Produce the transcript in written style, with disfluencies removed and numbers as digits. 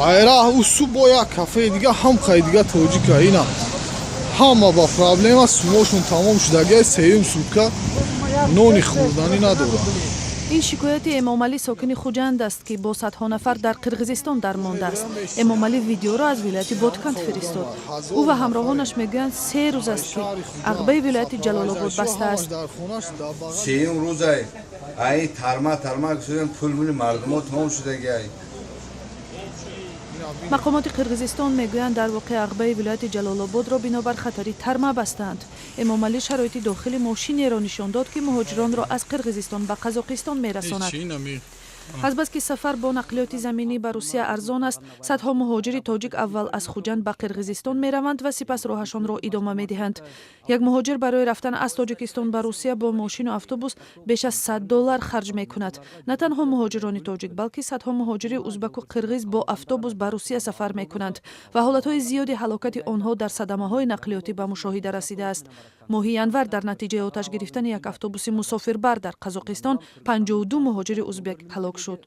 Айра усу бо як кафеи дига, ҳам қай дига тоҷика. Ина ҳама ба проблема, сумошон тамом шудагиай, сеюм сутка нони хӯрданӣ надоранд. Ин шикояти Эмомалӣ, сокини Хуҷанд аст, ки бо садҳо нафар дар Қирғизистон дармондааст. Эмомалӣ видеоро аз вилояти Ботканд фиристод. Ӯ ва ҳамроҳонаш мегӯянд, 3 рӯз аст, ки ағбаи вилояти Ҷалолобод баста аст. Сеюм рӯзай ай тарма тарма шудан, пул мули мардумо тамом шудагиай. Мақомоти Қирғизистон мегӯянд, дар воқеъ ағбаи вилояти Ҷалолободро бинобар хатари тарма бастаанд. Эмомалӣ шароити дохили мошинеро нишон дод, ки муҳоҷиронро аз Қирғизистон ба Қазоқистон мерасонад. Азбаски сафар бо нақлиёти заминӣ ба Русия арзон аст, садҳо муҳоҷири тоҷик аввал аз Хуҷанд ба Қирғизистон мераванд ва сипас роҳашонро идома медиҳанд. Як муҳоҷир барои рафтан аз Тоҷикистон ба Русия бо мошину автобус беш аз 100 доллар харҷ мекунад. На танҳо муҳоҷирони тоҷик, балки садҳо муҳоҷири узбаку қирғиз бо автобус ба Русия сафар мекунанд ва ҳолатҳои зиёди ҳалокати онҳо дар садамаҳои нақлиётӣ ба мушоҳида расидааст. Моҳи январ дар натиҷаи оташ гирифтани як автобуси мусофирбар дар Қазоқистон 52 муҳоҷири узбек ҳалок шуд.